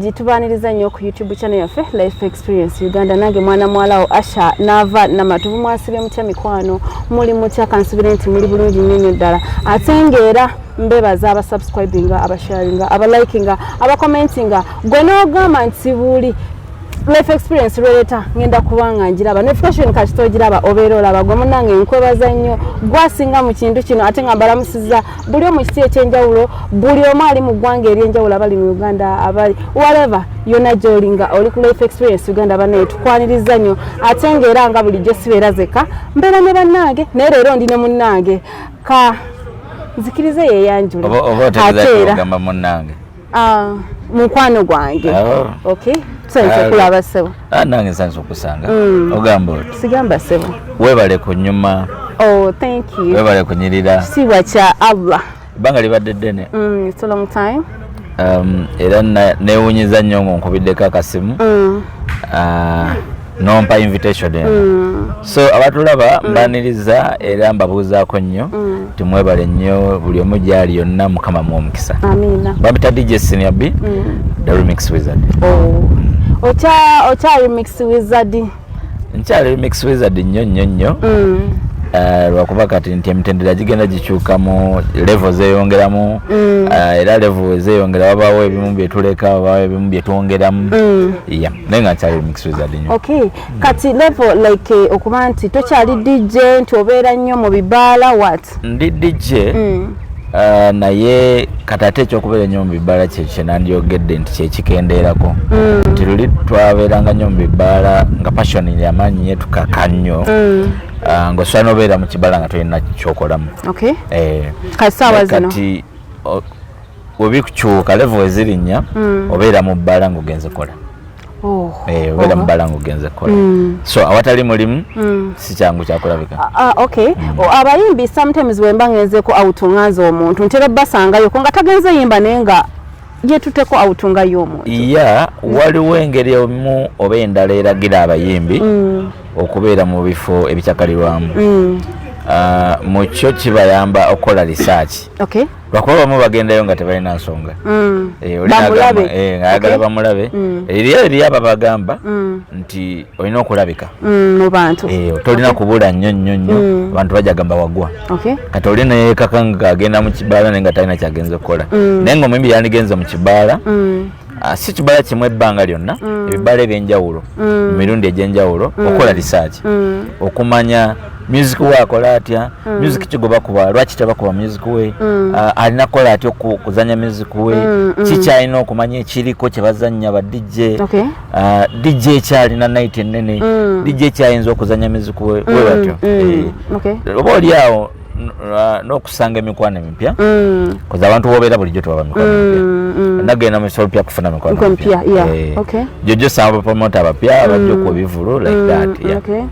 Abalungi, tubaaniriza nnyo ku YouTube channel yaffe Life Experience Uganda. Nange mwana muwalawo Asha Naava Namatovu. Mwasibye mutya, mikwano? Muli mutya? Kansubire nti muli bulungi nnyo nnyo ddala. Ate ng'era mbebaza abasubscribinga, abasharinga, abalikinga, abacommentinga. Gwe n'ogamba nti buli Life Experience lweleeta ngenda kubanga ngiraba notification, kati togiraba obeera olaba. Gwe munange nkwebaza nnyo, gwasinga mu kintu kino. Ate nga mbalamusiza buli omu kiti ekyenjawulo, buli omu ali mu ggwanga ery'enjawulo, abali mu Uganda, abali whatever yonna gy'oli nga oli ku Life Experience Uganda, bannaye tukwaniriza nnyo. Ate ng'era nga bulijjo sibeera zeka, mbeera ne bannange, naye leero ndi ne munnange, ka nzikirize yeeyanjule. Oba otegeeza Ate era ogamba munnange? Ah, mukwano gwange. Oh. Okay, tusanyuse Ah. kulaba, ssebo. Ah, nange nsanyusa okusanga. Ogamba oti? Sigamba, ssebo. Weebale kunyuma. Oh, thank you. Weebale kunyirira. Kitiibwa kya Allah. Ebbanga libadde ddene. It's a long time. Era neewunyiza nnyo ng'onkubiddeko akasimu, ah, nompa invitation eno. So abatulaba mbaniriza era mbabuuzaako nnyo, timwebale nnyo buli omu gyali yonna. Mukama mu omukisa. Amiina. Bamita DJ Senior B, the Remix Wizard. Oh. Okya Remix Wizard? Nkyali Remix Wizard nnyo nnyo nnyo. Lwakuba kati nti emitendera gigenda gikyukamu, level zeeyongeramu. Era level zeeyongera, wabaawo ebimu byetuleka, wabaawo ebimu byetwongeramu. Yeah, naye nga nkyali Remix Wizard nnyo. Okay, kati level like okuba nti tokyali DJ nti obeera nnyo mu bibaala, what? Ndi DJ, naye kati ate ekyokubeera ennyo mu bibaala kye kyenandyogedde nti kyekikendeerako, nti luli twabeeranga nnyo mu bibaala nga passion yamaanyi nnyo, tukaka nnyo, ng'osobola n'obeera mu kibaala nga tolina kyokolamu. Eh, Kati saawa zino? Kati webikukyuka, level ezirinnya, obeera mu bbaala ng'ogenze kola. Oh. Eh, obeera mu bbaala ng'ogenze kola. So awatali mulimu si kyangu kyakulabika. Ah, okay. Abayimbi sometimes bwe mba ngenzeko out nganze omuntu ntera basangayoko nga tagenze yimba, naye nga yetuteko out nga y'omuntu. Ya, waliwo engeri emu oba endala eragira abayimbi okubeera mu bifo ebikyakalirwamu. Ah, mu kyo kibayamba okukola research, lwakuba bamu bagendayo nga tebalina nsonga. Eh, oli Bamulabe. n'agamba, eh, ng'ayagala bamulabe. Eriyo ababagamba nti olina okulabika mu bantu. Eh, tolina kubula nnyo nnyo nnyo, abantu bajja gamba wagwa. Kati oli neyekaka nga agenda mu kibaala naye nga talina kyagenze kukola, naye nga omuyimbi yandigenze mu kibaala, ah, si kibaala kimu ebbanga lyonna, ebibaala ebyenjawulo mu mirundi egy'enjawulo, okukola research, okumanya music we akola atya, music ki gwe bakuba, lwaki tebakuba music we, ah, alina kukola atya kuzanya music we, kikyalina okumanya ekiriko kye bazanya ba DJ, ah, DJ ekyalina night ennene, DJ kyayinza okuzanya music we, we batyo. Eh, oba oli awo n'okusanga emikwano emipya, koza abantu bobeera bulijjo tebaba mikwano mipya. Nagenda mu bisolo pya kufuna mikwano Mikwano mipya, yeah. Eh, jojjo sanga bapromota abapya bajja okuwa ebivulu like that, yeah.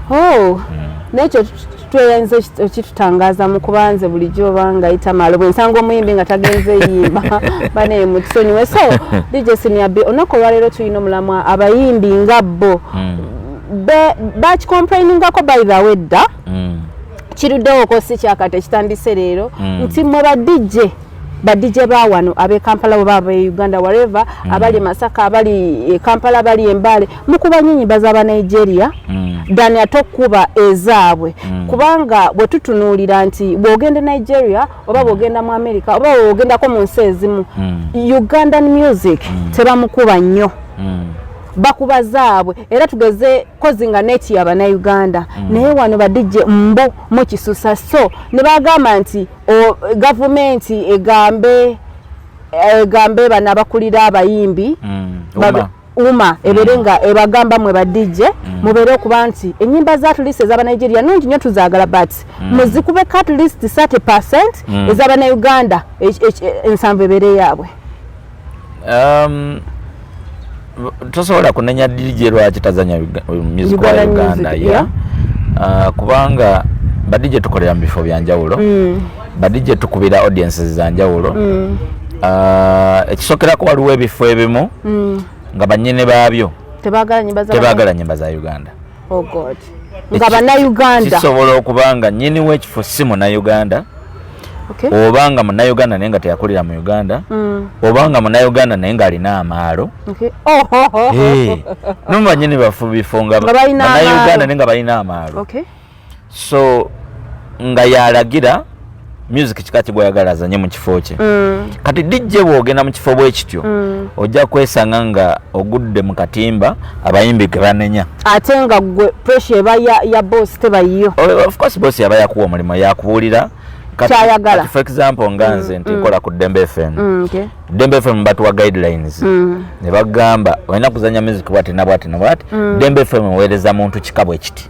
Oh, nekyo tweyanza okitutangaza mu kubanze bulijjo obanga yita malo bwe nsanga omuyimbi nga tagenze yimba, banaye mutusonyiwe. So DJ Senior B, olunaku olwaleero tulina omulamwa abayimbi nga bo bakicomplainingako, by the way, dda kiruddewo, si kyakati ekitandise leero, nti mwe ba DJ, ba DJ ba wano ab'e Kampala oba ab'e Uganda, wherever, abali e Masaka, abali e Kampala, abali e Mbale, mukuba nnyo ennyimba z'Abanigeria dani ate okuba ezaabwe, kubanga bwe tutunuulira nti bw'ogenda e Nigeria oba bw'ogenda mu America oba bw'ogendako mu nsi ezimu, Ugandan music tebamukuba nnyo, bakuba zaabwe. Era tugeze kozi nga neti yabannayuganda, naye wano ba DJ mbo mukisusa. So ne bagamba nti gavumenti egambe bano abakulira abayimbi, UMA ebeere nga ebagamba, mwe ba DJ mubeere okuba nti ennyimba za at least ez'Abanigeria nungi nnyo, tuzaagala, but muzikubeko at least 30%, ez'Abannayuganda 70 ebeere yaabwe. Tosobola kunenya DJ lwaki tazanya music wa Uganda Uganda, music, yeah. yeah. Kubanga ba DJ tukolera mu bifo byanjawulo, ba DJ tukubira audiences za njawulo. Ekisookerako waliwo ebifo ebimu nga bannyini baabyo tebaagala nyimba za tebaagala nyimba za Uganda. Oh God, nga bannayuganda. Kisobola okuba nga nnyini w'ekifo si munnayuganda. Oba nga Munnayuganda naye nga teyakulira mu Uganda, oba nga Munnayuganda naye ng'alina amaalo. Oh. Nomu banyini bafu bifo nga Nga balina Bannayuganda amaalo. naye nga balina amaalo. So nga yalagira music kika kigwayagala azanye mu kifo kye. Kati DJ bw'ogenda mu kifo bwe kityo, ojja kwesanga nga ogudde mu katimba abayimbi ke banenya. Ate nga gwe pressure eba ya boss, tebayiyo. Oh, of course, boss yaba yakuwa omulimu, yakubuulira. Kyayagala. Kati for example, nga nze nti nkola ku Dembe FM. Dembe FM batuwa guidelines ne bagamba olina kuzanya music bwati na bwati na bwati. Dembe FM eweereza muntu kika bwe kiti.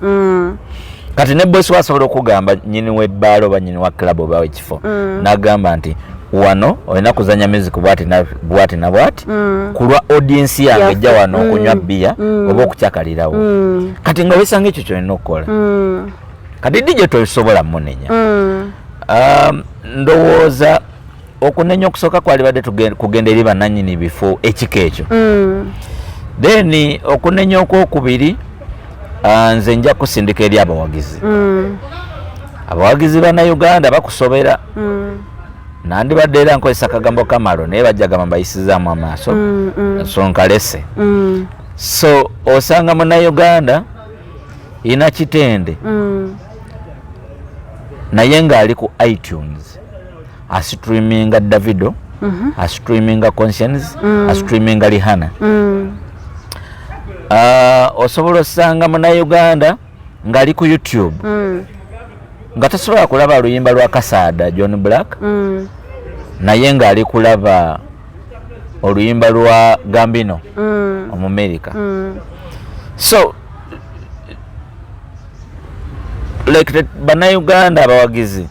Kati ne boss wasobola okugamba nyini w'ebbaala oba nyini wa club oba wekifo, n'agamba nti wano olina kuzanya music bwati na bwati na bwati ku lwa audience yange ejja wano okunywa bbiya oba okukyakalirawo. Kati nga wesanga ekyo kyolina okukola. Kati DJ tosobola munenya. Ndowooza okunenya okusooka kwalibadde kugenda eri bannannyini bifo ekika ekyo. Then okunenya okwokubiri, nze nja kusindika eri abawagizi. Abawagizi Bannayuganda bakusobera. Nandibadde era nkozesa akagambo kamalo, naye bajja gamba mbayisizaamu amaaso, so nkalese. So osanga Munnayuganda ina kitende naye ng'ali ku iTunes astreaminga Davido, astreaminga Konshens, astreaminga Rihanna. Osobola osanga Munnayuganda ng'ali ku YouTube nga tasobola kulaba luyimba lwa Kasaada John Black, naye ng'ali kulaba oluyimba lwa Gambino Omumerika. So like Bannayuganda abawagizi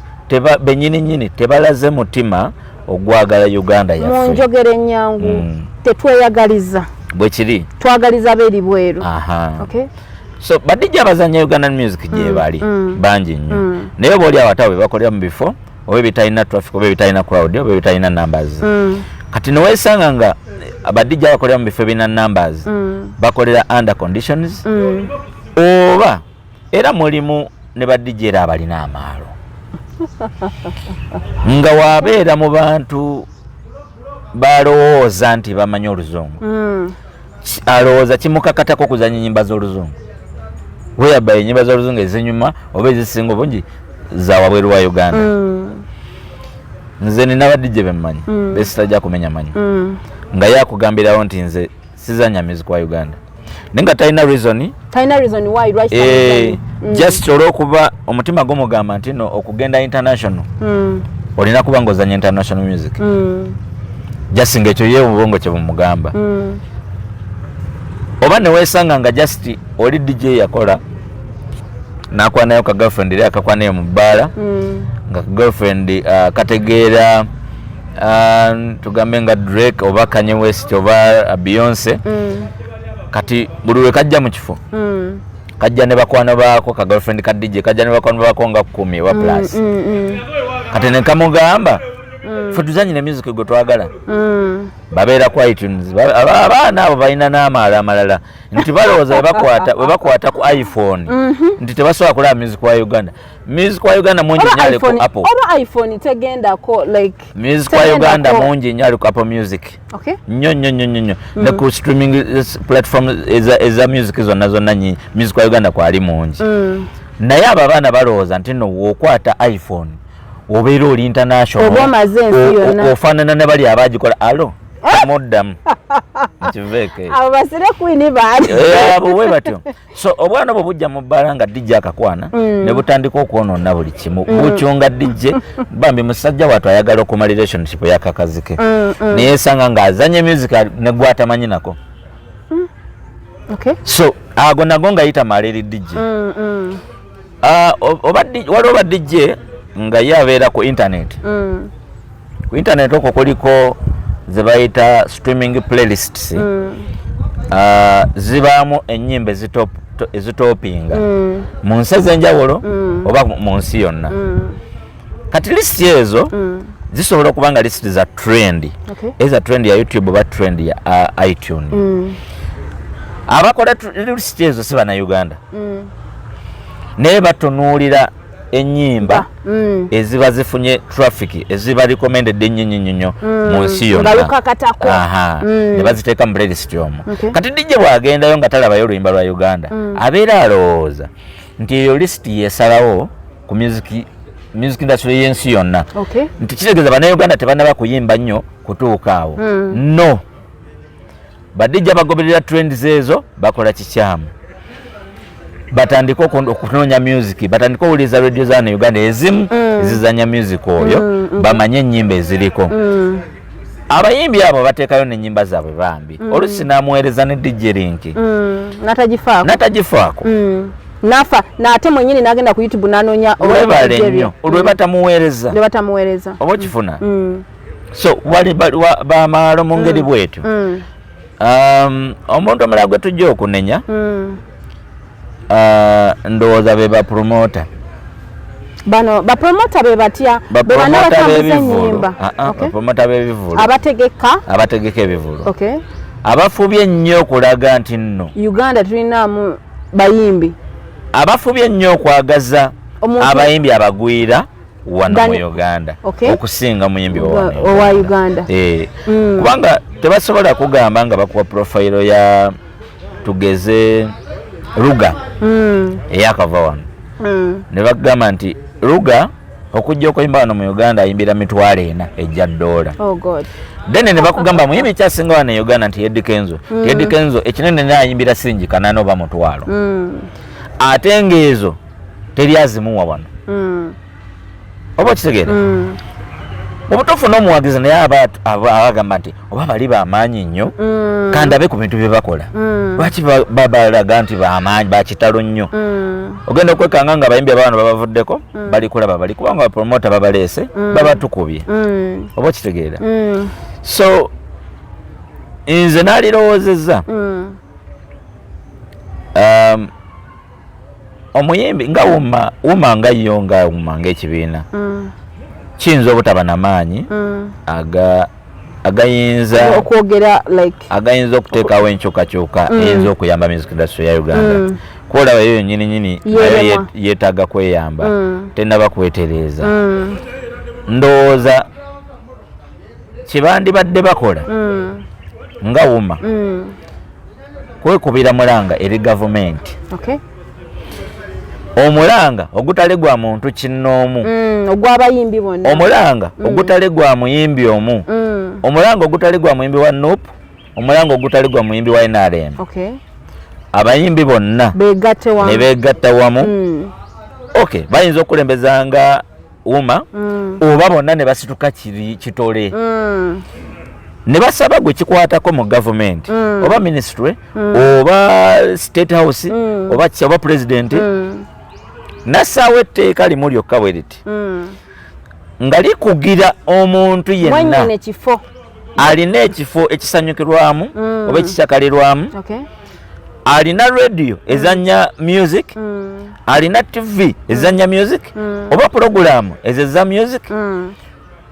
benyini nyini tebalaze mutima ogwagala Uganda Mu yaffe. njogera ennyangu, tetweyagaliza. Bwe kiri. Twagaliza beeri bweru. Aha. Okay. So ba DJ abazanya Ugandan music gye bali bangi nnyo, naye oba oli awo ate abo bebakolera mu bifo oba ebitalina traffic oba ebitalina crowd oba ebitalina numbers. Kati newesanga nga aba DJ abakolera mu bifo ebirina numbers bakolera under conditions, oba era mulimu ne ba DJ era abalina amaalo nga wabeera mu bantu balowooza nti bamanyi oluzungu, alowooza kimukakatako okuzanya enyimba z'oluzungu, whereby enyimba z'oluzungu ezinyuma oba ezisinga obungi za wabweru wa Uganda. Nze nina ba DJ bemmanyi besitajja kumenya manyi nga yakugambirawo nti nze sizanya music wa Uganda, naye nga talina reason. Talina reason why, lwaki Eh, tamuzannya. Just olwokuba omutima gumugamba nti no, okugenda international olina kuba ng'ozanya international music. Just ngaekyo ye obwongo kye bumugamba. Oba newesanga nga just oli DJ yakola nakwanayo ka girlfriend, era akakwanayo mu bbaala, nga ka girlfriend kategeera, tugambe nga Drake oba Kanye West oba Beyonce. Kati buli lwe kajja mu kifo, kajja ne bakwano baako, ka girlfriend ka DJ kajja ne bakwano baako nga 10 oba plus. Kati ne kamugamba, "Ffe tuzanyire music gwe twagala." Babeera ku iTunes. Abaana abo balina n'amaalo amalala nti balowooza bwe bakwata ku iPhone nti tebasobola kulaba music wa Uganda. Music wa Uganda mungi Oba nnyo ali ku iPhone, Apple. oba iPhone tegendako like Music wa Uganda tegendako. mungi nnyo ali ku Apple Music. Nnyo nnyo nnyo nnyo nnyo, ne ku streaming platform eza music zonna zonna nyingi, music wa Uganda kwali mungi. Naye abo abaana balowooza nti no, w'okwata iPhone obeera oli international. Oba omaze ensi yonna. Ofaanana ne bali abagikola alo temuddamu nkiveeko ekyo. Abo basire queen baali. Eh, abo bwe batyo. So obwana obwo bujja mu bbala nga DJ akakwana ne butandika okwonoona buli kimu. Bukyunga DJ, bambi musajja wattu ayagala okuma relationship yakakazi ke, naye esanga ng'azanya music ne gwatamanyi nako. So ago nago ngayita maala eri DJ. Ah, oba waliwo ba DJ nga ye abeera ku internet. Ku internet okwo kuliko ze bayita streaming playlists. Zibaamu ennyimba ezitopinga mu nsi ez'enjawulo oba mu nsi yonna. Kati list ezo zisobola okuba nga list za trend, eza trend ya YouTube oba trend ya iTunes. Abakola list ezo si Bannayuganda, naye batunuulira ennyimba eziba zifunye traffic, eziba recommended ennyo nnyo nnyo nnyo mu nsi yonna. Nga lukakatako. Aha, ne baziteeka mu playlist omwo. Kati DJ bw'agendayo nga talabayo oluyimba lwa Uganda, abeera alowooza nti eyo list yesalawo ku music industry y'ensi yonna, nti kitegeeza Bannayuganda tebannaba kuyimba nnyo kutuuka awo. No ba DJ bagoberera trends ezo bakola kikyamu. Batandike okunoonya music, batandike owuliriza radio za wano Uganda ezimu ezizanya music oyo, bamanye ennyimba eziriko. Abayimbi abo bateekayo n'ennyimba zaabwe bambi, olusi n'amuweereza ne DJ link. Natagifaako. Natagifaako. Nafa naate mwenyini nagenda ku YouTube nanoonya. Webale nnyo, olwe batamuweereza. Lwe batamuweereza. Oba okifuna? So wali bamaalo mu ngeri bwetyo. Omuntu omulala gwe tujja okunenya, ndowooza be bapromota. Bano bapromota be batya? Be bano bapromota abatambuza b'ebivvulu. ennyimba? Ah, ah, bapromota b'ebivvulu. Abategeka. Abategeka ebivvulu, abafubye ennyo okulaga nti nno Uganda tulinamu bayimbi. Abafubye ennyo okwagaza abayimbi abagwira wano mu Uganda okusinga muyimbi owa Uganda. Eh, kubanga tebasobola kugamba nga bakuwa profile ya, tugeze, Ruga eyakava wano, ne bagamba nti Ruga okujja okuyimba wano mu Uganda ayimbira 400,000 ejja ddoola. Oh God. Then ne bakugamba muyimbi kyasinga wano e Uganda nti Eddy Kenzo. Eddy Kenzo ekinene naye ayimbira siringi 800 oba 10,000, ate ng'ezo teri azimuwa wano. Oba okitegeera? Mu butuufu n'omuwagizi naye aba agamba nti oba bali bamaanyi nnyo, kandi abe ku bintu bye bakola, lwaki babalaga nti bamaanyi bakitalo nnyo? Ogenda okwekanga nga abayimbi abaano babavuddeko, bali kulaba bali kubanga bapromota babaleese, babatukubye. Oba okitegeera? So nze naalirowoozezza, omuyimbi nga UMA, UMA nga yo, nga UMA ng'ekibiina, kiyinza obutaba namaanyi agayinza okwogera like agayinza okuteekawo enkyukakyuka eyinza okuyamba music industry ya Uganda. Kwolaba yo yonyini nyini nayo Yeeremwa. yeetaaga kweyamba, tenaba kwetereeza. Ndowooza kyebandibadde bakola nga UMA, kwekubira mulanga eri gavumenti, omulanga ogutali gwa muntu kinnoomu, ogw'abayimbi bonna. Omulanga ogutali gwa muyimbi omu, omulanga ogutali gwa muyimbi wa NUP, omulanga ogutali gwa muyimbi wa NRM, abayimbi bonna begatte wamu. Ne begatta wamu. Okay, bayinza okukulembezanga UMA, oba bonna ne basituka kiri kitole, ne basaba gwe kikwatako mu gavumenti, oba ministry, oba State House, oba president, nassaawo etteeka limu lyokka bwe riti, nga likugira omuntu yenna mwennyini kifo alina ekifo ekisanyukirwamu oba ekikyakalirwamu, alina radio ezanya music, alina TV ezanya music, oba puroguramu ezo eza music,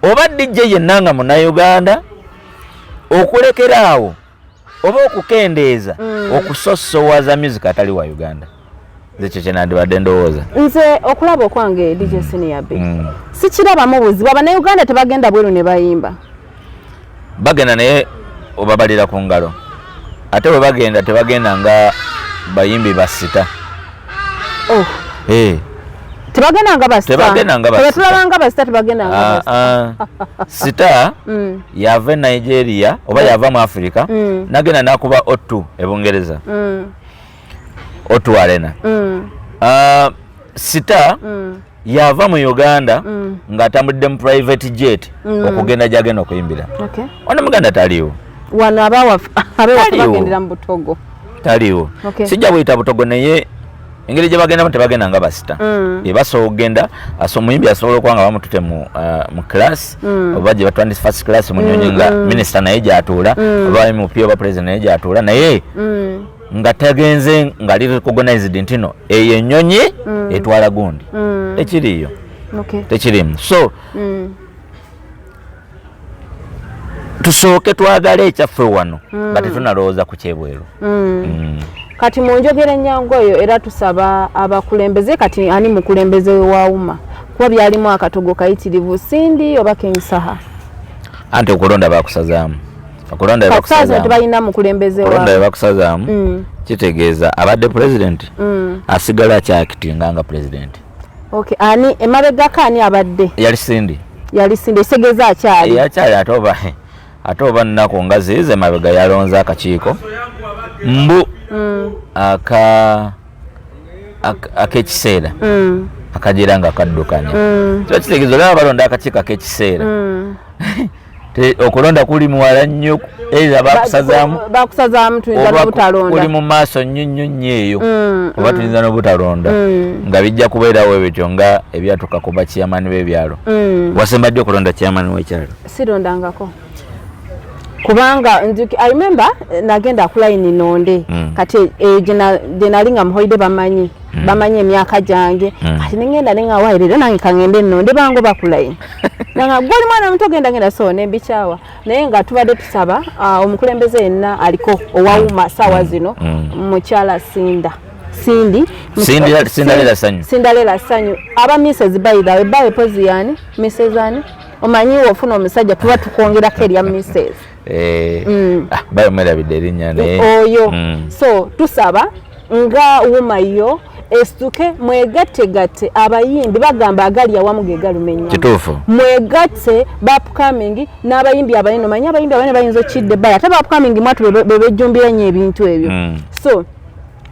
oba DJ yenna nga Munnayuganda, okulekera awo oba okukendeeza okusosowaza music atali wa Uganda. Nze kyo kyenandibadde ndowooza. Nze okulaba okwange, DJ Senior B, sikirabamu buzibu. Abannayuganda tebagenda bweru ne bayimba? Bagenda, naye obabalira ku ngalo, ate bwe bagenda tebagenda nga bayimbi basita. Oh. Eh. Tebagenda nga basita? Tebagenda nga basita. Tebatulaba nga basita, tebagenda nga Ah, basita. Ah. Sita yava e Nigeria oba yava mu Africa, nagenda nakuba O2 e Bungereza, O2 Arena. Ah, sita yava mu Uganda ng'atambulidde mu private jet okugenda gyagenda okuyimbira. Ono muganda taliiwo. Wano abawafu abewafu Taliiwo. bagendera mu butogo. Taliiwo. Sijja buyita butogo, naye engeri gye bagendamu tebagenda nga basita. Basobola okugenda, omuyimbi asobola okuba nga bamutute mu class, oba gye batwandisa first class mu nyonyi, nga minisita naye gyatuula, oba MP oba president naye gyatuula, naye nga tagenze nga ali recognized nti no eyo ennyonyi etwala gundi. Tekiriiyo. Tekirimu. So Tusooke twagale ekyaffe wano nga tetunalowooza ku kyebweru. Kati mu njogera ennyangu eyo, era tusaba abakulembeze. Kati ani mukulembeze wa UMA? Kuba byalimu akatogo kayitirivu, Cindy oba King Saha? Anti okulonda bakusazaamu, okulonda Kati saawa zino tebalina mukulembeze. Okulonda wa bakusazaamu, kitegeeza abadde president asigala akyactinga nga president. Okay, ani emabegako, ani abadde? Yali Cindy. Yali Cindy, ekitegeeza akyali. Yakyali, ate oba nnaku nga ziize mabega yalonze akakiiko mbu ak'ekiseera akagira nga kaddukanya. Kiba kitegeeza olaba balonda akakiiko ak'ekiseera, okulonda kuli muwala nnyo, era bakusazaamu. Bakusazaamu, tuyinza oba n'obutalonda. Kuli mu maaso nnyo nnyo nnyo eyo, oba tuyinza n'obutalonda, nga bijja kubeerawo ebityo nga ebyatuuka ku bachairman b'ebyalo. Wasembadde okulonda chairman w'ekyalo? Sirondangako, kubanga I remember nagenda ku line nonde. Kati gye nali nga muhoide bamanyi, bamanyi emyaka gyange. Kati nengenda nenga leero nange kangende nonde, bangoba ku line, nanga gwoli mwana muto, genda genda. So nembikyawa, naye nga tubadde tusaba omukulembeze yenna aliko owa UMA saawa zino, mukyala Cinda, Cindy. Cinderella Sanyu. Cinderella Sanyu, aba Mrs, by the way, bawe pozi yani Mrs ani, omanyi ofuna omusajja tuba tukwongerako erya Mrs. Eh, ah, bayo mwerabidde erinnya naye. Oyo. So tusaba nga UMA yo esituke, mwegattegatte abayimbi. Bagamba agali awamu ge galuma ennyama. Kituufu. Mwegatte ba upcoming n'abayimbi abanene. Omanyi abayimbi abanene bayinza okidda ebbali, ate ba upcoming mwatu be bejjumbira nnyo ebintu ebyo. So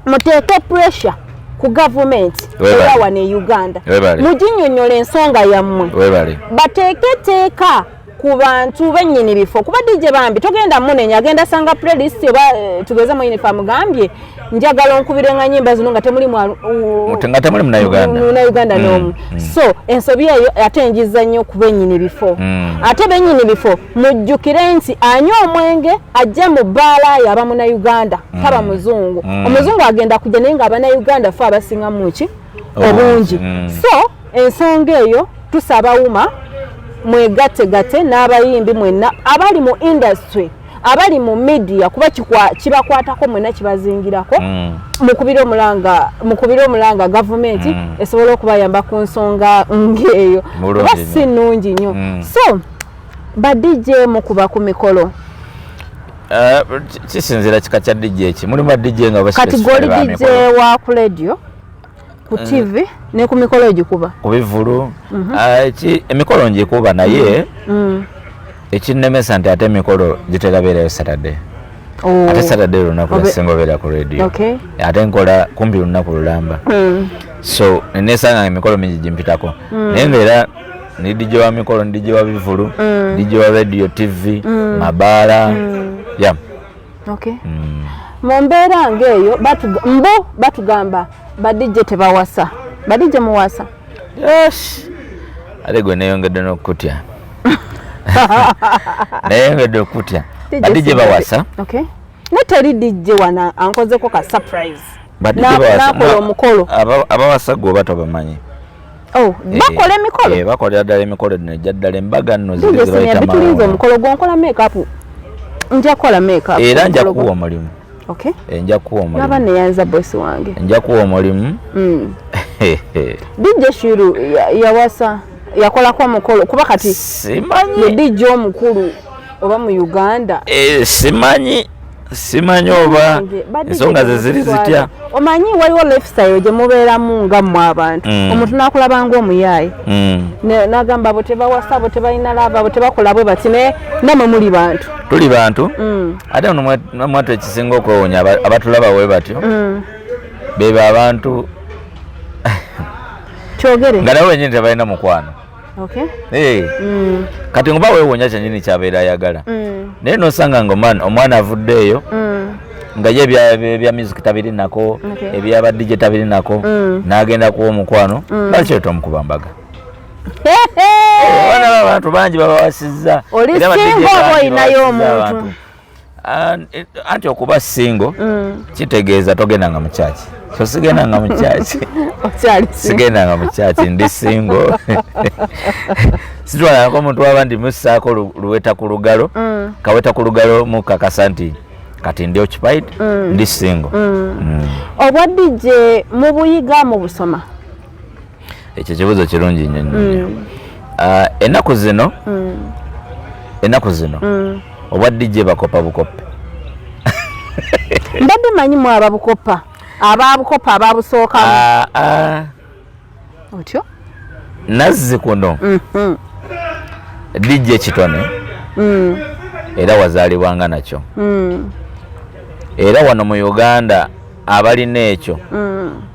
muteeke pressure ku gavumenti Webale. eya wano e Uganda, Webale. muginyonnyola ensonga yammwe, Webale. bateeke etteeka ku bantu bennyini bifo, kuba DJ bambi togenda munenya, agenda sanga playlist oba tugeze mu uniform, gambye njagala onkubire nga nyimba zino nga temuli Nga temuli Munnayuganda. Munnayuganda n'omu. So ensobi eyo ate njiza nnyo ku bennyini bifo. Ate bennyini bifo mujjukire nti anywa omwenge ajja mu bbaala yo aba Munnayuganda, taba muzungu. Omuzungu agenda kujja, naye nga Abannayuganda fe abasinga muki obungi. So ensonga eyo tusaba UMA mwegattegate n'abayimbi mwenna abali mu industry, abali mu media, kuba kibakwatako mwenna, kibazingirako. Mukubire omulanga gavumenti esobole okubayamba ku nsonga ng'eyo, Bulungi kuba si nnyo. nnungi nnyo. So ba DJ mukuba ku mikolo? Kisinziira kika kya DJ ki. Mulimu ba DJ nga Kati goli DJ wa ku radio, ku TV ne ku mikolo egikuba? Ku bivulu. Ah, emikolo ngikuba, naye ekinnemesa nti ate emikolo gitera beerayo Saturday. Oh. Ate Saturday lunaku lwasinga obeera ku radio. Ate nkola kumpi lunaku lulamba. So nesanga nga emikolo mingi gimpitako, naye ngaera ni DJ wa mikolo, ni DJ wa bivulu, DJ wa radio, TV, mabaala, yeah. Okay. Mu mbeera ng'eyo mbu batugamba ba DJ tebawasa. Ba DJ muwasa? Yes, ate gwe neyongedde n'okutya, neyongedde okutya. Ba DJ bawasa. Okay. Ne teri DJ wana ankozeko ka surprise Ba DJ bawasa. N'akola omukolo. Abawasa gwe oba tobamanyi. Oh, bakola emikolo? Eh, bakolera ddala emikolo dino ejja ddala embaga nno ziri DJ ze Senior, bayita bitulinze maroon. omukolo gwonkola makeup, nja kukola makeup Era nja omukolo kuwa omulimu. Okay. Eh, nja kuwa Naba omulimu. neyanza bosi wange. Nja kuwa omulimu. DJ Shiru yawasa, yakolako omukolo? Kuba kati Simanyi. ye DJ omukulu oba mu Uganda. Eh, simanyi oba Ba DJ ensonga ze ziri zitya. Omanyi waliwo lifestyle gye mubeeramu nga mmwe abantu, omuntu n'akulaba ng'omuyaayi, n'agamba abo tebawasa, abo tebalina love, abo tebakola bwe bati, naye nammwe muli bantu. Tuli bantu. Ate nomwatu ekisinga okwewunya, abatulaba we batyo beba abantu Kyogere. nga nabo benyini tebalina mukwano. Eh. Kati ngoba weewuunya kyenyini kyabeera ayagala, naye nosanga nga omwana avuddeeyo nga ye ebya music tabirinako, ebyaba DJ tabirinako, n'agenda kuwa omukwano, lwaki omukuba mbaga? Abaana b'abantu bangi babawasizza. Oli Era ba DJ single oba bangi olinayo babawasizza omuntu? abantu. Ah, anti okuba single kitegeeza togendanga mu kyaki, so sigendanga mu kyaki. Okyali single. Sigendanga mu kyaki, ndi single. Sitwalangako omuntu waba ndi mussaako luweta ku lugalo, kaweta ku lugalo, mukakasa nti kati ndi occupied, ndi single. Obwa DJ mubuyiga, mu busoma? Ekyo kibuuzo kirungi nnyo nnyo nnyo. Ah, ennaku zino obwa DJ bakopa bukope. Mbadde manyi mu ababukopa, ababukopa ababusookamu. Ah, ah, Otyo. Nazzi kuno DJ kitone era wazaalibwanga nakyo. Era wano mu Uganda abalina ekyo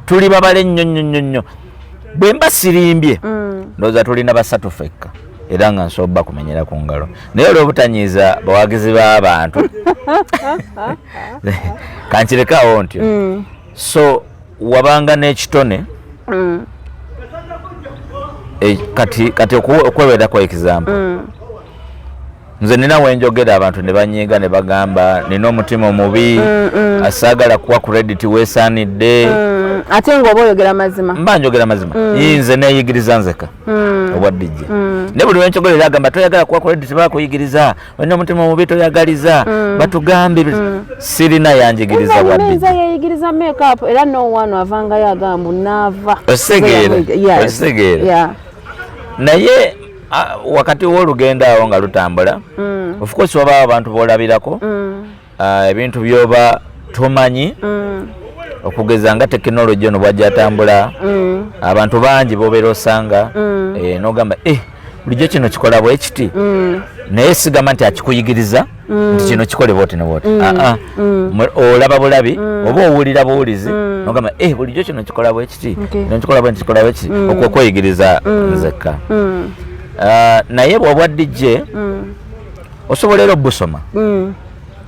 tuli babale nnyo nnyo nnyo nnyo. Bwe mba sirimbye, ndowooza tulina basatu fekka, era nga nsobola kumenyera ku ngalo, naye olw'obutanyiiza bawagizi b'abantu kankirekawo ntyo. So wabanga n'ekitone. Kati okwewerako example, nze nina wenjogera abantu ne banyiiga ne bagamba nina omutima omubi, asaagala kuwa credit weesaanidde. Ate ng'oba oyogera mazima. Mba njogera mazima. Nze neeyigiriza nzeka obwa DJ, naye buli wenkyogera agamba toyagala kuwa credit, bakuyigiriza, olina omutima omubi, toyagaliza, batugambe. Sirina yanjigiriza bwa DJ. Nze yeyigiriza makeup, era no one avangayo agamba naava. Ositegeera? Yes. Ositegeera? Yeah. Naye wakati w'olugendo awo nga lutambula, of course wabaawo abantu b'olabirako, ebintu byoba tomanyi, okugeza nga tekinologi ono bwajja atambula, abantu bangi bobeera osanga, nogamba, bulijjo kino kikola bwe kiti, naye sigamba nti akikuyigiriza nti kino kikole bwoti ne bwoti. Ah, ah. Olaba bulabi oba owulira buwulizi nogamba, bulijjo kino kikola bwe kiti, kino kikola bwe kikola bwe kiti, okwo okweyigiriza nzekka. Ah, naye bw'obwa DJ osobola era obusoma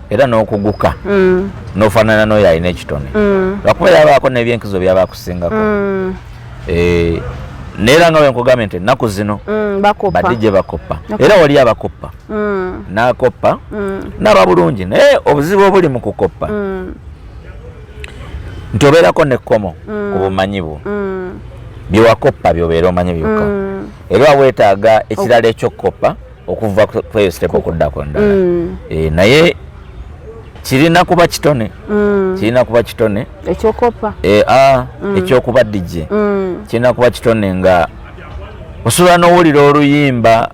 era n'okuguka n'ofaanana n'oyo alina ekitone, lwakuba yabaako n'ebyenkizo byaba akusingako. Naye era nga bwe nkugambye nti ennaku zino Bakopa. Ba DJ bakoppa, era wali abakoppa n'akoppa n'aba bulungi, naye obuzibu obuli mu kukoppa nti obeerako nekkomo ku bumanyi bwo. Byewakoppa byobeera omanyi byokka, era weetaaga ekirala ekyokukoppa okuva ku eyo step okuddako endala. Naye kirina kuba kitone, kirina kuba kitone. Ekyokopa. Ekyokuba DJ kirina kuba kitone nga osobola n'owulira oluyimba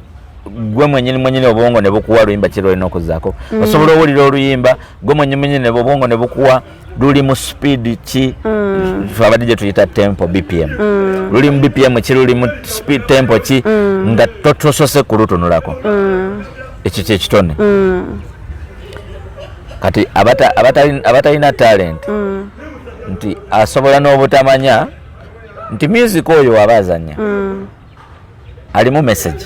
gwe mwenyini mwenyini, obwongo ne bukuwa luyimba kiri olina okuzaako. Osobola owulira oluyimba gwe mwenyini mwenyini, obwongo ne bukuwa luli mu speed ki. Fe aba DJ tuyita tempo, BPM. Luli mu BPM ki, luli mu speed tempo ki, nga totosose kulutunulako. Ekyo kyekitone. Kati abatalina talent nti asobola n'obutamanya nti music oyo waba azanya alimu message,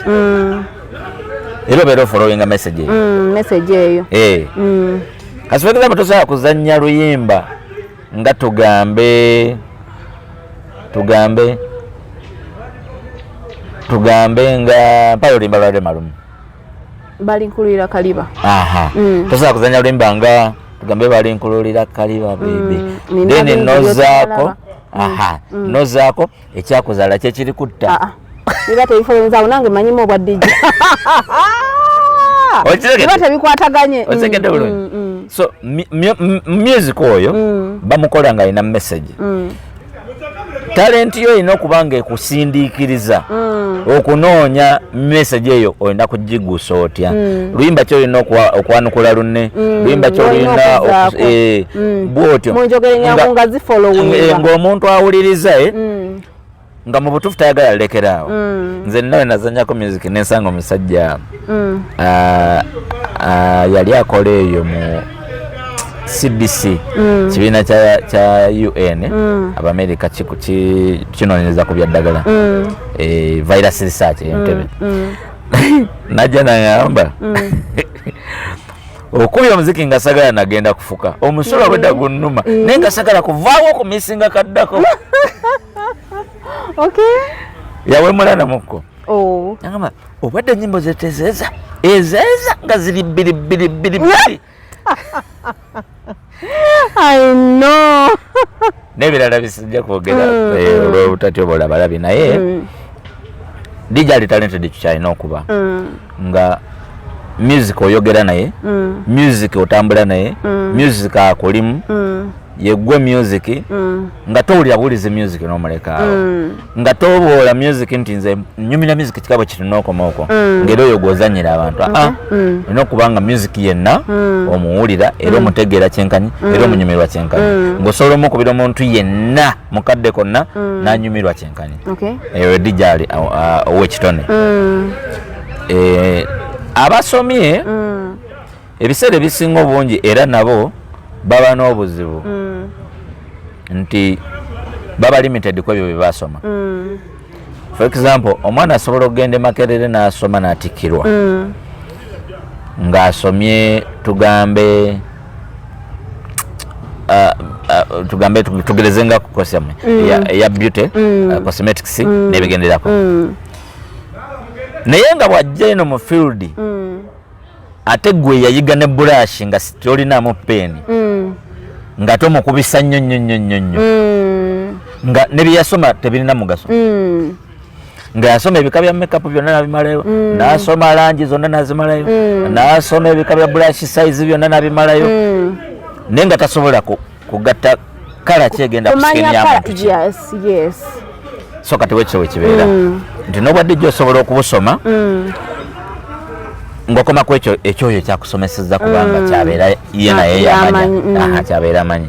era obeera ofollowinga message eyo. Message eyo. Eh. Kasi for example tosobola kuzannya luyimba nga tugambe nga mpayo oluyimba lwa Rema lumu. Balinkulira kaliba. Aha. Tosobola kuzannya luyimba nga tugambe balinkululira kaliba baby, Nina then bingi nozaako by'otalaba. Aha, nozaako ekyakuzaala kyekiri kutta. Ah, ah. Biba tebifollowinga, nange manyimu obwa DJ. Okitegedde? Biba tebikwataganye. Okitegedde bulungi? So music oyo bamukola nga alina message. Talent yo erina okuba nga ekusindiikiriza okunoonya message eyo. Olina kugigusa otya? Luyimba ki olina okwanukula lunne? Luyimba ki Olina olina okuzaako. Bwotyo Mu njogera enyangu nga zifollowinga. Ng'omuntu awuliriza, nga mu butuufu tayagala lekeraawo. Nze nawe nazanyako music nensanga omusajja, yali akola eyo mu CDC, kibiina kya UN Abamerika kinoonyereza ku byaddagala, virus research Entebe. Najja nagamba okubya omuziki nga sagala nagenda kufuka omusulo obwedda gunnuma, naye nga sagala kuvaawo okumisinga kaddako. Yawemula namukko. Oh. Nagamba obadde enyimbo zetezeeza ezeeza nga ziri bbiri bbiri bbiri bbiri. I know. N'ebirala bisijja kwogera, olw'obutatyobola balabi, naye DJ ali talented ekyo kyalina okuba nga music oyogera naye, music otambula naye, music akulimu, yeggwe music, nga towulira buwulizi music n'omulekaawo, nga toboola music nti nze nyumira music kikabo kiti n'okoma okwo, ng'era oyo gw'ozannyira abantu. Aa, olina okuba nga music yenna omuwulira era omutegeera kyenkanyi era omunyumirwa kyenkanyi, ng'osobola omukubira omuntu yenna mukadde konna n'anyumirwa kyenkanyi. Eyo DJ ali ow'ekitone. Abasomye ebiseera ebisinga obungi era nabo baba n'obuzibu nti baba limited ku ebyo bye basoma. For example, omwana asobola okugenda e Makerere n'asoma n'atikkirwa ng'asomye, tugambe tugambe tugereze nga ku course yammwe eya beauty, cosmetics n'ebigenderako, naye nga bw'ajja eno mu field, ate gwe yayiga ne brush nga tolinaamu peeni, ng'ate omukubisa nnyo nnyo nnyo nnyo nnyo, nga ne bye yasoma tebirina mugaso, nga yasoma ebika bya makeup byonna nabimalayo, n'asoma langi zonna nazimalayo, n'asoma ebika bya brush size byonna nabimalayo, naye nga tasobola kugatta color kyegenda ku skin kumanya ya kala muntu ki. So kati wekyo wekibeera nti n'obwadde jjo osobola okubusoma ng'okoma ku ekyo ekyoyo kyakusomeseza, kubanga kyabeera ye naye yamanya. Yamanyi. Aha, kyabeera amanyi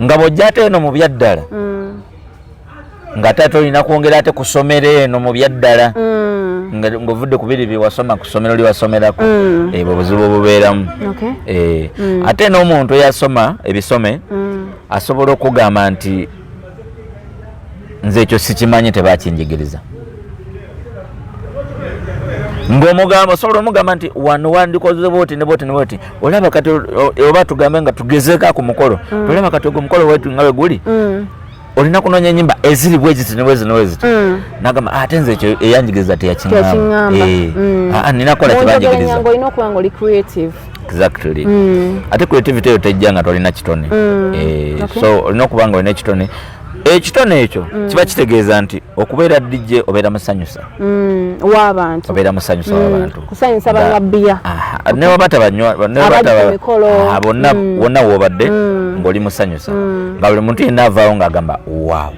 nga bw'ojja ate eno mu byaddala, ng'ate ate olina kwongera ate kusomera eno mu byaddala, nga ng'ovudde ku biri bye wasoma ku ssomero lye wasomerako. Ebwo obuzibu obubeeramu. Ate n'omuntu eyasoma ebisome asobola okugamba nti nze ekyo sikimanyi, tebakinjigiriza. Ng'omugamba, osobola omugamba nti wano wandikoze bwoti ne bwoti ne bwoti, olaba kati oba tugambe nga tugezeeko ku mukolo, olaba kati ogwo omukolo wetu nga bwe guli, olina kunoonya ennyimba eziri bweziti ne bwezi ne bweziti. Nagamba ate nze ekyo eyanjigiriza teyakiŋŋamba. Teyakiŋŋamba. Nina kukola Munjogera kyebanjigiriza. Enyango olina okuba nga oli creative. Exactly. Ate creativity eyo tejja nga tolina kitone. So olina okuba nga olina ekitone. Ekitone ekyo kiba kitegeeza nti okubeera DJ obeera musanyusa, w'abantu. Obeera musanyusa w'abantu. Kusanyusa banywa bbiya. Aha, ne waba tabanywa, ne waba Abali ku mikolo. Aha, bonna wonna wobadde ng'oli musanyusa, nga buli muntu yenna avaawo ng'agamba wow,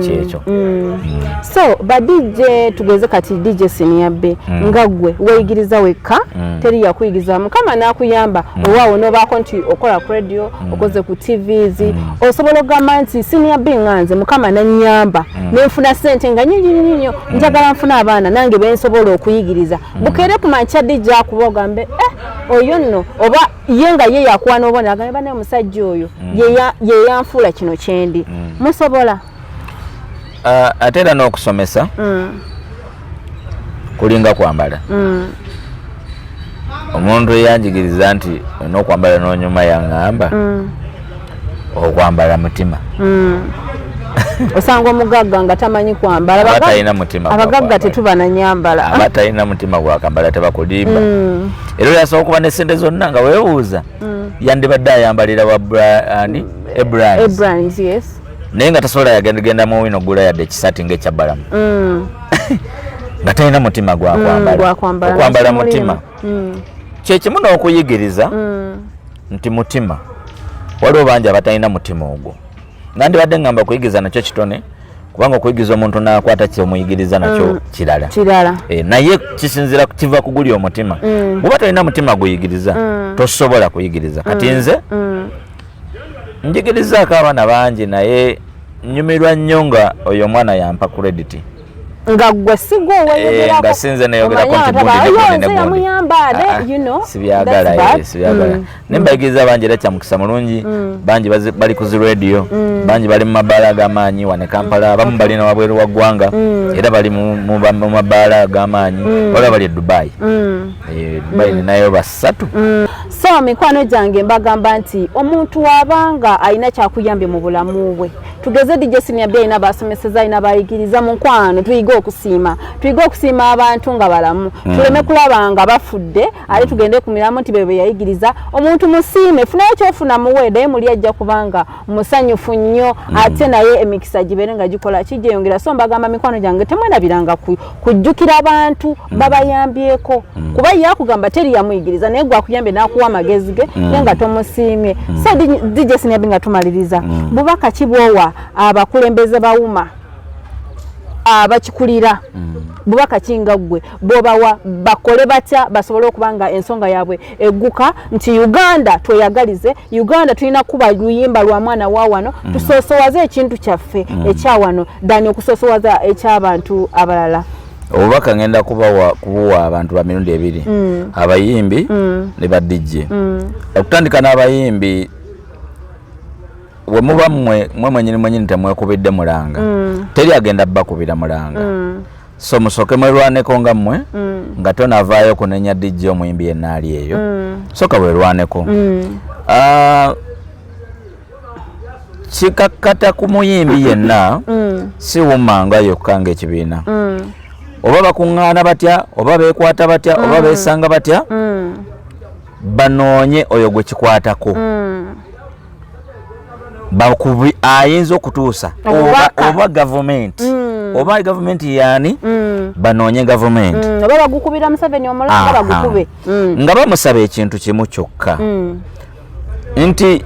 kyekyo. So ba DJ, tugeze kati DJ Senior B, nga ggwe weeyigiriza wekka, teri yakuyigiriza, Mukama n'akuyamba, owaawo n'obaako nti okola ku radio, okoze ku TVs, osobola okugamba nti Senior B nga nze Mukama nannyamba nenfuna sente nga nyingi nnyo nnyo, njagala nfune abaana nange bensobola okuyigiriza. Bukeere ku makya DJ akuba ogambe, eh, oyo nno oba ye nga ye yakuwa n'obona agambe banaye omusajja oyo ye yanfuula kino kyendi, musobola? Ah, ate era n'okusomesa kulinga kwambala. Omuntu eyanjigiriza nti olina okwambala n'onyuma yaŋŋamba okwambala mutima. Osanga omugagga nga tamanyi kwambala. Aba talina mutima gwa Abagagga kwambala. tetuba na nyambala. Aba talina mutima gwakambala, tebakulimba. Era oyo asobola okuba ne sente zonna nga weewuuza yandibadde ayambalira wa ani Abrams. Abrams, yes. Naye nga tasobola yagenda mu wino ogula yadde ekisati ng'ekya Balamu, nga talina mutima gwa kwambala. Gwa kwambala. Okwambala Nga mutima. Kyekimu n'okuyigiriza nti mutima. Waliwo bangi abatalina mutima ogwo. Nandibadde ngamba okuyigiriza nakyo kitone, kubanga okuyigiriza omuntu n'akwata kyomuyigiriza nakyo kirala. Kirala. Naye kisinzira kiva kuguli omutima. Bw'oba tolina mutima guyigiriza, tosobola kuyigiriza. Kati nze njigirizaako abaana bangi, naye nyumirwa nnyo nga oyo omwana yampa credit. Nga gwe sigwe oweyogerako. Nga sinze neyogerako nti gundi ne gundi ne gundi. Yamuyamba. Ah, you know, sibyagala. That's bad. Sibyagala. Naye mbayigiriza bangi era kyamukisa mulungi, bangi bali ku zi radio, bangi bali mu mabaala ag'amaanyi wane Kampala, abamu bali nawabweru wa ggwanga, era bali mu mabaala ag'amaanyi, waliwo bali e Dubai. Dubai ninayo basatu. So mikwano gyange, mbagamba nti omuntu wabanga alina kyakuyambye mu bulamu bwe. Tugeze DJ Senior B alina basomeseza, alina bayigiriza. Mukwano, tuyige okusiima, tuyige okusiima abantu nga balamu, tuleme kulaba nga bafudde ate tugende ku miramu nti bebe yayigiriza. Omuntu musiime, funayo kyofuna muwe, naye muli ajja kubanga musanyufu nnyo, ate naye emikisa gibeere nga gikola kijeyongera. So mbagamba, mikwano gyange, temwerabiranga kujjukira abantu babayambyeko, kuba ye akugamba teri yamuyigiriza, naye gwe akuyambye n'akuwa amagezi ge, naye nga tomusiimye. So DJ Senior B, nga tumaliriza, bubaka ki bwowa abakulembeze ba UMA abakikulira? Bubaka ki nga ggwe bwobawa? Bakole batya basobole okuba nga ensonga yaabwe egguka nti Uganda tweyagalize, Uganda tulina kuba luyimba lwa mwana wa wano, tusoosowaze ekintu kyaffe ekyawano dani okusoosowaza ekyabantu abalala? Obubaka ngenda kubuwa abantu ba mirundi ebiri, abayimbi ne ba DJ. Okutandika n'abayimbi, we muba mmwe mwe mwenyini mwenyini temwekubidde mulanga, teri agenda bakubira mulanga. So musooke mwerwaneko nga mmwe, nga tonavaayo kunenya DJ omuyimbi yenna ali eyo. Soka werwaneko. Ah, kikakkata ku muyimbi yenna, si UMA nga yokka ng'ekibiina, oba bakuŋŋaana batya, oba beekwata batya, oba beesanga batya, banoonye oyo gwe kikwatako, bakubi ayinza okutuusa oba, Obubaka. oba gavumenti, oba gavumenti yaani, banoonye gavumenti. Oba bagukubira Museveni omulanga, bagukube. Nga bamusaba ekintu kimu kyokka, nti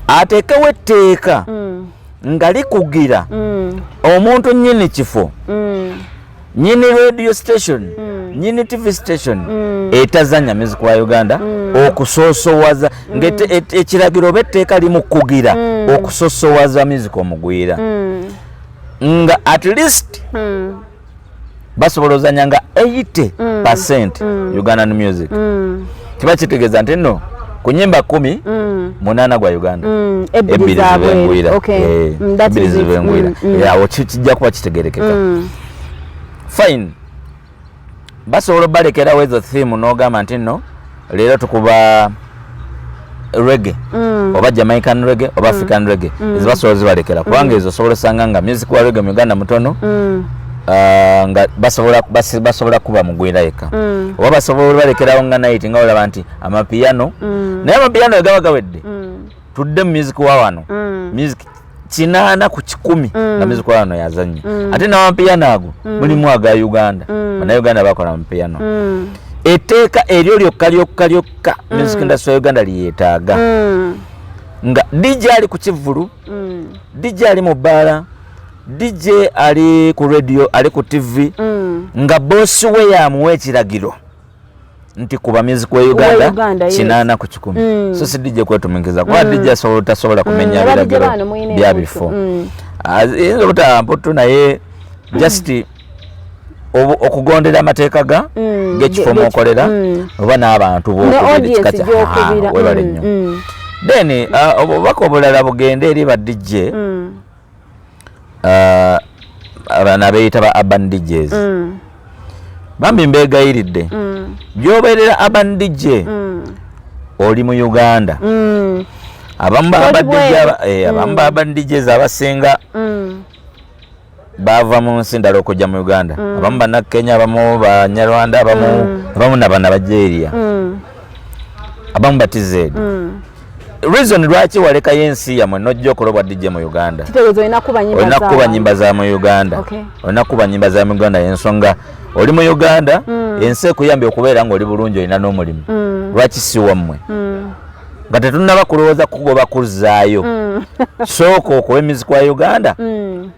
ateekewo etteeka nga likugira omuntu nnyini kifo, nyini radio station, nyini TV station etazanya music wa Uganda okusoosowaza, nga ekiragiro oba etteeka limukugira okusosowaza music omugwira, nga at least basobola ozanya nga 80% Ugandan music. Kiba kitegeeza nti nno ku nyimba 10, 8 gwa Uganda, ebbiri ebbiri zaabwe. zibengwira. That Ebbiri is it. zibengwira. Awo kijja kuba kitegerekeka. Fine, basobola obalekerawo ezo theme n'ogamba nti nno leero tukuba reggae oba Jamaican reggae oba African reggae. Ezo basobola zibalekera, kubanga ezo osobola osanga nga music wa reggae mu Uganda mutono, nga basobola kuba mugwira yekka, oba basobola balekerawo nga night nga olaba nti amapiano, naye amapiano egaba gawedde, tudde mu music wa wano, music 80% nga music wa wano yazanye, ate n'amapiano ago mulimu aga Uganda, Bannayuganda bakola amapiano. Etteeka eryo lyokka lyokka lyokka music industry ya Uganda lyetaaga, nga DJ ali ku kivvulu, DJ ali mu bbaala, DJ ali ku radio, ali ku TV, nga bosi we yamuwa ekiragiro nti kuba music wa Uganda, Uganda, yes. 80%. So si DJ kwetumikiza, kuba DJ asobola tasobola kumenya Aba DJ biragiro bano muyina bya emputu. bifo. Eyinza obutaba mputu, naye just okugondera amateeka ga g'ekifo mwokolera oba n'abantu Ne b'okubira audience ekika kya gy'okubira. Ah, webale nnyo. Then obubaka obulala bugende eri ba DJ, abana abeeyita ba urban DJs. Bambi mbeegayiridde, by'obeerera urban DJ, oli mu Uganda. Abamu ba Toli urban DJ bweru. abamu ba urban DJs abasinga bava mu nsi ndala okujja mu Uganda. Abamu Bannakenya, abamu Banyarwanda, abamu nabana Bajeria, abamu ba TZ. Reason lwaki walekayo ensi yammwe nojja okola obwa DJ mu Uganda, kitegeeza olina kuba nyimba olina kuba z'abantu. nyimba za mu Uganda. Olina kuba nyimba za mu Uganda, ensonga oli mu Uganda, ensi ekuyambye okubeera ng'oli bulungi, olina n'omulimu. Lwaki si wammwe? Nga tetunnaba kulowooza kugoba kuzzaayo, sooka okuba emiziki wa Uganda,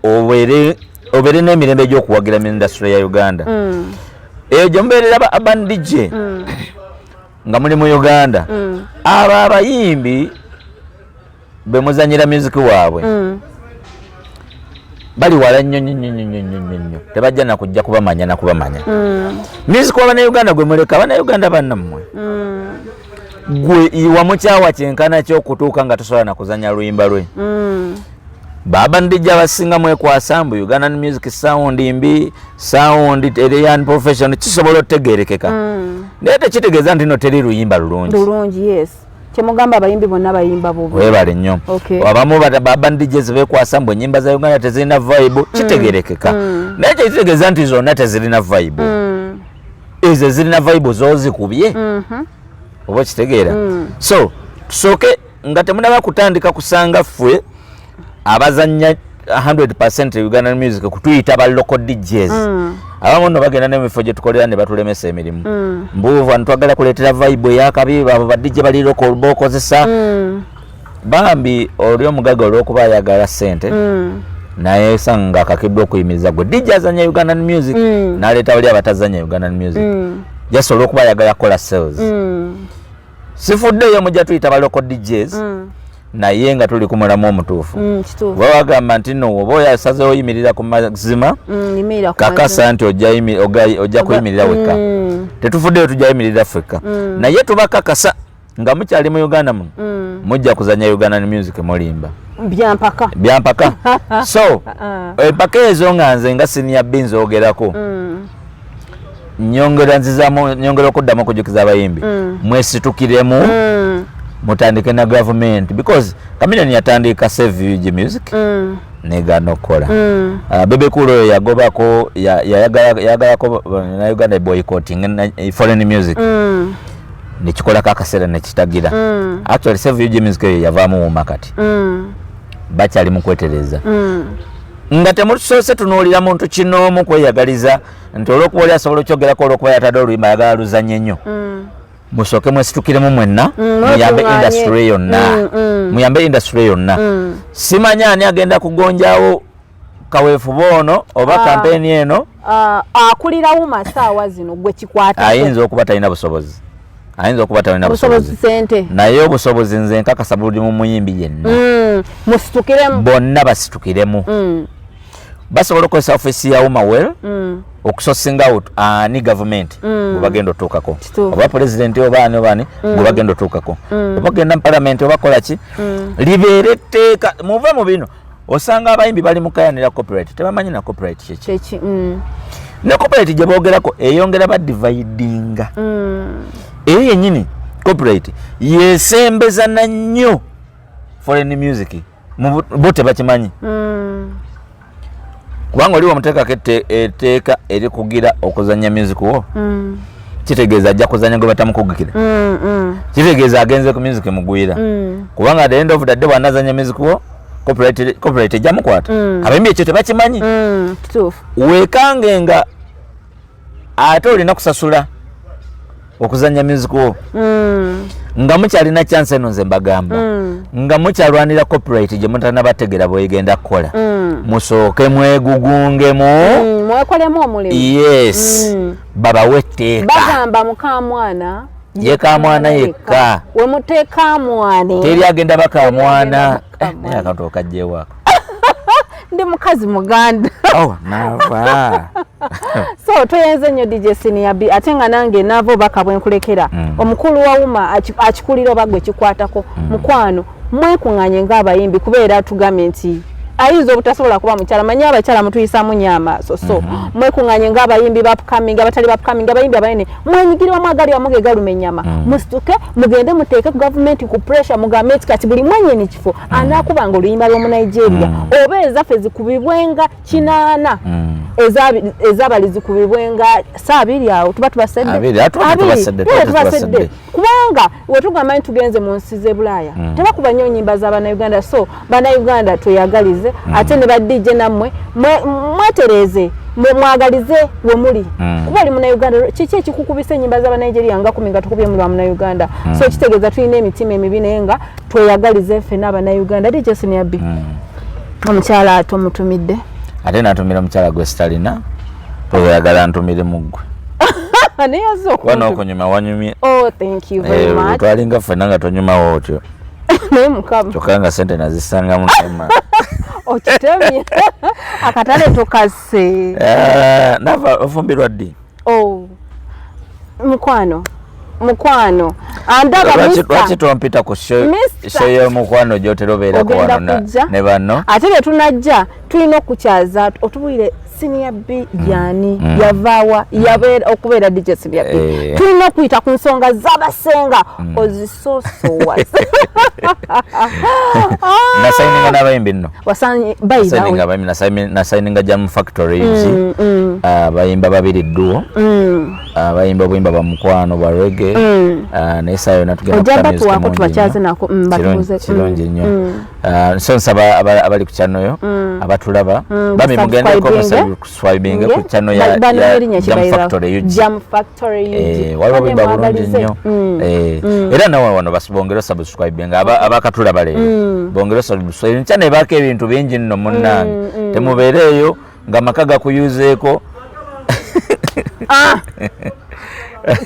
obeere n'emirembe egy'okuwagira mu industry ya Uganda. Eyo gye mubeerera ba urban DJ nga muli mu Uganda, abo abayimbi be muzanyira music waabwe bali wala nnyo nnyo nnyo nnyo nnyo nnyo nnyo, tebajja nakujja kubamanya nakubamanya. Music w'Abannayuganda gwe muleka Abannayuganda bannammwe, gwe wamukyawa kyenkana kyokutuuka nga tosobola nakuzanya luyimba lwe. Baba ndijja abasinga mwekwasa mbu Ugandan music sound mbi, sound eri unprofessional. Kisobola otegerekeka, naye tekitegeeza nti no teri luyimba lulungi. Lulungi, yes. Temugamba abayimbi bonna bayimba bubi. Webale nnyo. Okay. Abamu ba DJs bekwasa mbu ennyimba za Uganda tezirina vibe. Kitegerekeka, naye tekitegeeza nti zonna tezirina vibe. Ezo ezirina vibe zozikubye, oba okitegeera? So tusooke nga temunaba kutandika kusanga ffe abazanya 100% Ugandan music kutuyita ba local DJs. Abamu nno bagenda n'ebifo gye tukolera ne batulemesa emirimu, mbuuvu twagala kuleetera vibe eyakabi, abo ba DJ bali local bokozesa. Bambi oli omugaga olw'okuba ayagala ssente, naye sanga akakiddwa okuyimiriza gwe DJ azanya Ugandan music, n'aleeta bali abatazanya Ugandan music just olw'okuba ayagala kukola sales. Sifuddeeyo, mujja tuyita ba local DJs, naye nga tuli ku mulamu omutuufu. Kituufu. Oba bagamba nti no, oba oyo asazeewo oyimirira ku mazima, Yimirira ku kakasa mazima. nti ojja kuyimirira wekka. Tetufuddeyo, tujja yimirira ffekka, naye tubakakasa nga mukyali mu Uganda muno, mujja kuzanya Ugandan music, mulimba. Byampaka. Byampaka. So empaka ezo nga nze nga Senior B nzogerako, nyongera nzizamu, nyongera okuddamu okujjukiza abayimbi, mwesitukiremu, mutandike na gavumenti, because Chameleone yatandika Save UG Music, negaana okukola. Bebe Cool oyo yagobako, yayagalako na Uganda boycotting foreign music, nekikolako akaseera nekitagira. Actually Save UG Music eyo yavaamu UMA, kati bakyali mu kwetereza. Nga temusoose tunuulira muntu kinoomu kweyagaliza nti olwokuba oli asobola okyogerako, olwokuba yatadde oluyimba ayagala luzanye nnyo. Musooke mwesitukiremu mwenna, muyambe mwekuŋŋaanye. Industry yonna, muyambe industry yonna. Simanya ani agenda kugonjawo kaweefube ono oba kampeni eno. Ah, akulira UMA saawa zino gwe kikwatako. Ayinza okuba talina busobozi, ayinza okuba talina busobozi, busobozi, sente. Naye obusobozi nze nkakasa buli mu muyimbi yenna. Musitukiremu. Bonna basitukiremu. Basobola okukozesa ofiisi ya UMA well okusourcinga out ani gavumenti gwe bagenda otuukako, oba pulezidenti oba ani oba ani gwe bagenda otuukako, oba genda mu palamenti oba kola ki, libeere etteeka. Muve mu bino, osanga abayimbi bali mukayanira copyright, tebamanyi na copyright kyeki. Kyeki. Ne copyright gye boogerako eyongera badividinga. Eyo yennyini copyright yesembezana nnyo foreign music. Bo tebakimanyi, kubanga oli wamuteekako etteeka erikugira okuzanya music wo, kitegeeza ajja kuzanya gwe batamukugikira. Kitegeeza agenze ku music mugwira, kubanga at the end of the day bw'anazanya music wo, copyright ejja mukwata. Abayimbi ekyo tebakimanyi. Kituufu. Weekange nga ate olina kusasula okuzanya music wo, nga mukyalina chance eno. Nze mbagamba, nga mukyalwanira copyright gye mutanabategera bwegenda kukola, musooke mwegugungemu. Mwekolemu omulimu. Yes. Babawe etteeka. Bagamba mukamwana Ye kamwana yekka. We muteeka mwane. Teri agenda bakamwana. Teri agenda bakamwana. Naye akantu okajjewaako. Ndi mukazi muganda. Oh, nava. So toyenze nnyo DJ Senior B, ate nga nange naava obaka bwenkulekera. Omukulu wa UMA akikulira oba gwe kikwatako, mukwano, mwekuŋŋaanye ng'abayimbi, kubeera tugambye nti ayinza obutasobola kuba mukyala, manyi abakyala mutuyisaamu nnyo amaaso. So mwekuŋŋaanye ng'abayimbi ba upcoming, abatali ba upcoming, abayimbi abanene, mwenyigire wamu, agali wamu ge galuma ennyama. Musituke mugende muteeke ku gavumenti ku pressure, mugambe nti kati buli mwenyini kifo anaakubanga oluyimba lw'omu Nigeria, oba ezaffe zikubibwenga 8, ezabali zikubibwenga 2 awo tuba tubasedde. Abiri, ate tuba Abiri, tubasedde, tuba tuba tubasedde. tubasedde. Kubanga wetugamba nti tugenze mu nsi z'e Bulaaya, tebakuba nnyo nyimba za Bannayuganda. So Bannayuganda tweyagalize, ate ne ba DJ nammwe mwetereeze, mwagalize we muli. Kuba oli Munnayuganda, kiki ekikukubisa ennyimba z'Abanigeria nga 10 nga tukubye mu lwa Munnayuganda? So kitegeeza tulina emitima emibi, naye nga tweyagalize ffenna Abannayuganda. DJ Senior B, omukyala tomutumidde? Ate natumira omukyala gwe sitalina, toyagala ntumire muggwe. Naye azze Kuba okuntu. n'okunyuma wanyumye. Oh, thank you very much. Twalinga ffenna nga tonyumawo otyo. Naye Mukama. Kyokka nga sente nazisangamu tema. Okitemye akatale tokase. Eh, nava ofumbirwa ddi? Oh, mukwano, mukwano, andaba. Lwaki tompita ku show? Mister. Show y'omukwano gy'otera obeerako Ogenda wano kujja. ne banno. Ate bwe tunajja tulina okukyaza otubuulire Senior B yani yavaawa, yabeera okubeera DJ Senior B. Tulina okuyita ku nsonga z'abasenga ozisoosowaze. Nasayininga n'abayimbi nno. Wasanyi by the Nasayininga way. abayimbi, nasayininga Jam Factory UG. Abayimba babiri duo, abayimba obuyimba bwa mukwano bwa reggae. Naye saa yonna tugenda Ojja kuta music batuwaako mungi tubakyaze nnyo. nako, batubuuze. Kirungi nnyo. So nsaba abali ku channel yo abatulaba, bami mugendeko musubscribinge ku channel ya Bano ya erinnya Jam kibayira. Factory UG. Jam Factory UG. Waliwo Bane obuyimba bulungi mwagalize. nnyo. Era nawe wano bongere subscribing abakatulaba leero, bongere subscribe channel ebaako ebintu bingi nno munnange. Temubeereeyo nga amaka gakuyuzeeko. Ah!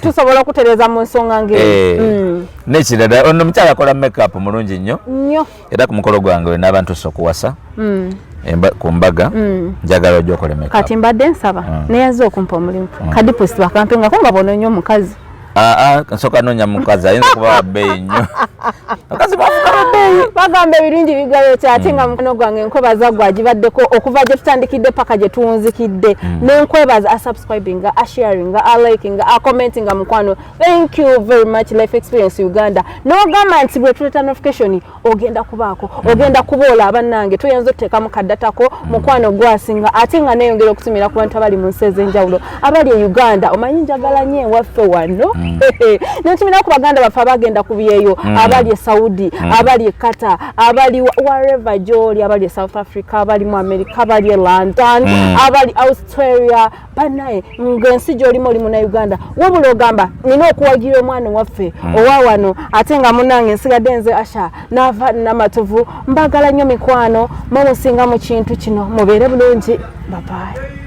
Tusobola okutereeza mu nsonga ng'eyo. N'ekirala, ono omukyala akola makeup mulungi nnyo. Nnyo. Era ku mukolo gwange we naaba ntuuse okuwasa, ku mbaga, njagala ojja okole makeup. Kati mbadde nsaba neyanza okumpa omulimu ka deposit bakampengako nga bonoonya omukazi. Ah, ah, nsooka noonya mukazi ayinza okuba wa bbeeyi nnyo. Bakazi bafuka ba bbeeyi. Bagamba ebirungi biggwayo ki, ate nga mukono gwange nkwebaza gwe agibaddeko okuva gye tutandikidde paka gye tuwunzikidde, nenkwebaza asubscribinga, asharinga, alikinga, acommentinga. Mukwano, thank you very much. Life Experience Uganda, n'ogamba nti bwe tuleeta notification ogenda kubaako, ogenda kuboola. Abannange, tuyinza otuteekamu kaddatako mukwano gwasinga, ate nga neeyongera okutumira ku bantu abali mu nsi ez'enjawulo, abali e Uganda. Omanyi njagala nnyo ewaffe wano, nentumira ku baganda baffe abagenda ku byeyo, abali e Saudi, abali e Qatar, abali wherever gy'oli, abali e South Africa, abali mu America, abali e London, abali Australia. Bannaye, ng'ensi gy'olimu oli Munauganda, wabula ogamba nina okuwagira omwana waffe owa wano. Ate nga munange nsigadde nze Asha Naava Namatovu. Mbagala nnyo mikwano, mumusinga mu kintu kino. Mubeere bulungi, babayi.